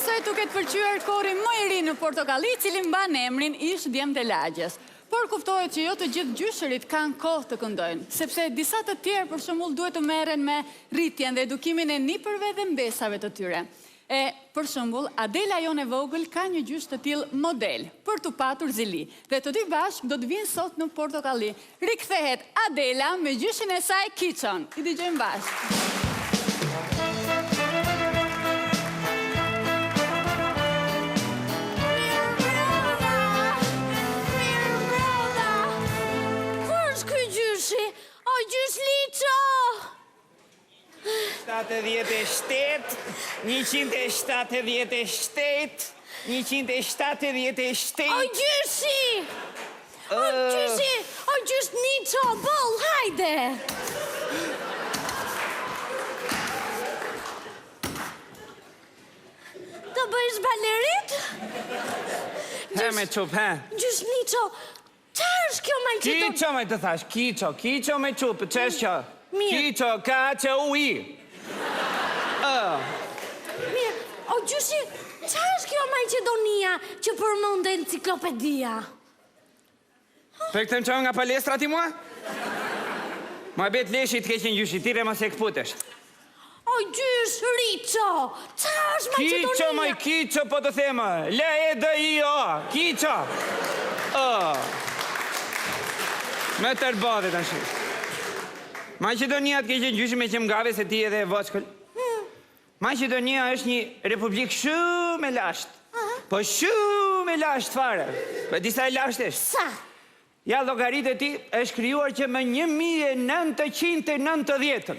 Shpresoj t'u ketë pëlqyer kori më i ri në Portokalli, i cili mban emrin Ish Djemtë e Lagjes. Por kuptohet që jo të gjithë gjyshërit kanë kohë të këndojnë, sepse disa të tjerë për shembull duhet të merren me rritjen dhe edukimin e nipërve dhe mbesave të tyre. E, për shembull, Adela jonë e vogël ka një gjysh të tillë model, për t'u patur zili. Dhe të dy bashkë do të vijnë sot në Portokalli. Rikthehet Adela me gjyshin e saj Kiçon. I dëgjojmë bashkë. Mirëmbrëma! Ku është ky gjyshi? O gjysh Liço! 77, 177, 177. O gjyshi! O gjyshi! O gjysh Niço, boll, hajde! Të bëjsh balerit? He me çupë, he. Gjysh Niço, Ça është kjo Maqedoni? Kiço me të thashë, Kiço, Kiço me çupë, ç'është kjo? Mirë. Kiço, K Ç U I. Ë. Mirë, o gjyshi, ça është kjo Maqedonia që përmend enciklopedia? Po e këtë më çon nga palestra ti mua? Muhabet leshi të keqen gjyshi, ti re mos e këputesh. O gjysh Riço, ça është Maqedonia? Kiço moj Kiço po të them, L E D I O, Kiço. Ë. Me tërbadhe tash. Maqedonia të keqen gjyshi meqë më ngave se ti edhe e vockël. Maqedonia është një republikë shumë e lashtë. Po shumë e lashtë fare. Po e di sa e lashtë është? Sa? Ja llogarite ti, është krijuar që më 1990-ën.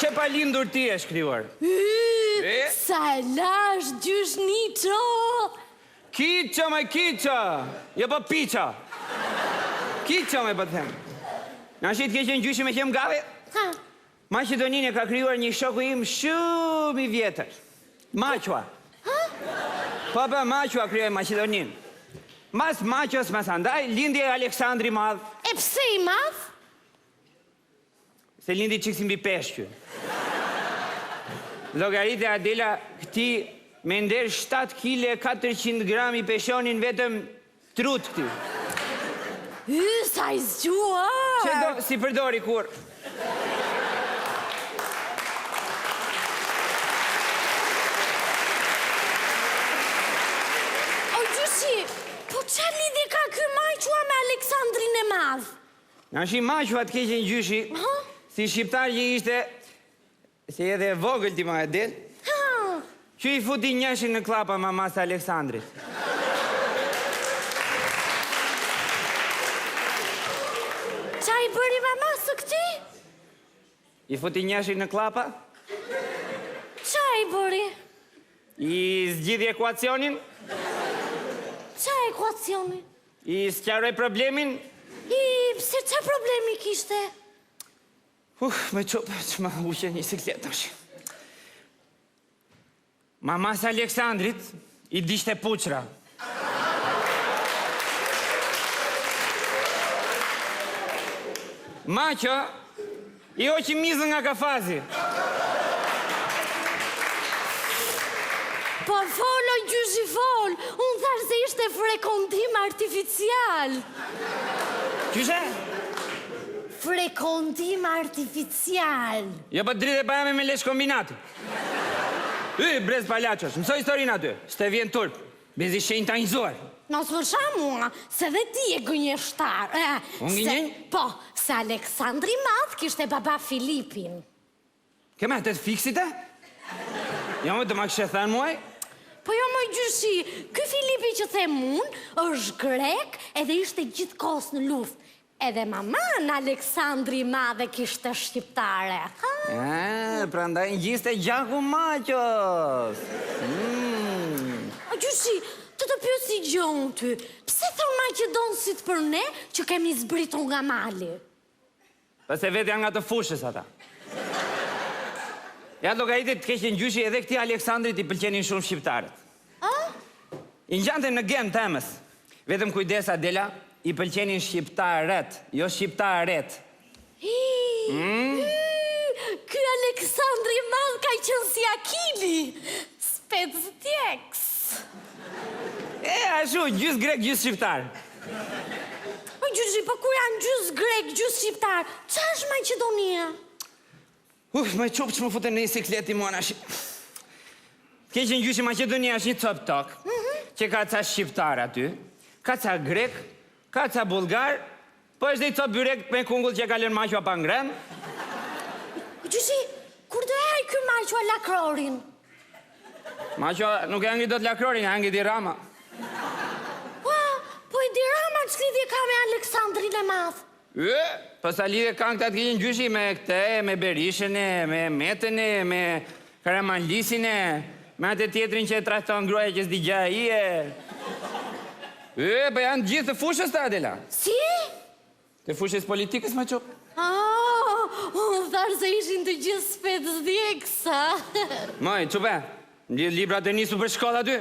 Që pa lindur ti është krijuar. Yy, sa e lashtë gjysh Niço! Kiço moj Kiço! Jo po piço! Kiço moj po të them. Nashi të keqen gjyshi meqë më ngave? Ha. Maqedoninë e ka krijuar një shoku im shumë i vjetër. Maqua. Po po, Maqua krijoi Maqedoninë. Mas Maqos, masandaj, lindi Aleksandri i Madh. E pse i madh? Se lindi çik si mbi peshë ky. Llogarite Adela këtij me nder 7 kile 400 gram i peshonin vetëm Trutë këtij. Hy, sa i zgjuar! Që do, s'i përdori kurrë. O gjyshi, po ça lidhje ka ky Maqua me Aleksandrin e Madh? Nashi Maqua të keqen gjyshi, si shqiptar që ishte, Se je edhe e vogël ti moj Adel. Që i futi njëshin në kllapa mamasë së Aleksandrit. Ça i bëri mamasë së këtij? I futi njëshin në kllapa? Ça i bëri? I zgjidhi ekuacionin? Ça ekuacioni? I sqaroi problemin? I, pse ça problemi kishte? Uf, me çupë, që ma huqe një siklet tash. Mamasë Aleksandrit i digjte puçra. Maqo i hoqi mizën nga kafazi. Po fol o gjyshi fol, unë thashë se ishte frekondim artificial. Qyshe? Frekondim artificial. Jo po dridhe bajame me lesh kombinati. Y, brez palaçosh, mëso historinë aty, s'të vjen turp, mezi shenjtanjëzuar. Mos më sha mua, se dhe ti je gënjeshtar. Unë gënjej? Po, se Aleksandri i Madh kishte baba Filipin. Ke me atë të fiksit e? Jo, më të ma kishe thënë muaj? Po jo moj gjyshi, ky Filipi që them unë, është grek edhe ishte gjithë kohës në luftë. Edhe mamanë Aleksandri i Madh e kishte shqiptare, ha? E, prandaj ngjiste gjaku Maqos. Mm. O gjyshi, të të pyes një gjë unë ty, pse thonë maqedonsit për ne që kemi zbritur nga mali? Po se vetë janë nga të fushës ata. Ja llogarite të keqen gjyshi edhe këtij Aleksandrit i pëlqenin shumë shqiptarët. Ë? I ngjante në gen t'ëmës. Vetëm kujdes Adela, i pëlqenin shqiptarët, jo shqiptaret. Hi! Mm? Ky Aleksandri i Madh ka qenë si Akili, specdjegës. E, ashtu, gjys grek, gjys shqiptar. O gjyshi, po kur janë gjys grek, gjys shqiptar, ça është Maqedonia? Uf, moj çupë që më fute në një siklet ti mua tashi. Keqen gjyshi Maqedonia është një copë tokë, mhm. që ka ca shqiptar aty, ka ca grek, ka ca bullgar, po është dhe një copë byrek me kungull që e ka lënë Maqua pa ngrënë. Gjyshi, kur do e hajë ky Maqua lakrorin? Maqua nuk e hëngri dot lakrorin, e hëngri Edi Rama. Po, po Edi Rama ç'lidhje ka me Aleksandrin e Madh? Ë, po sa lidhje kanë këta të keqen gjyshi me këtë, me Berishën e, me Metën e, me Karamanlisin e, me atë tjetrin që e tradhton gruaja që s'di gjë ai e. Ë, po janë gjithë të fushës të Adela. Si? Të fushës politikës moj çupë. Ah, unë thashë se ishin të gjithë specdjegësa. Moj, çupe, mblidh librat e nisu për shkollë aty.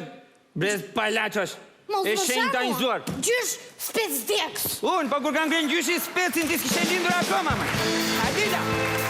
Brez palaçosh. Mos E më shenjtanizuar. Gjysh specdjegës. Unë, po kur ka ngrënë gjyshi specin ti s'kishe lindur akoma, moj. Adela!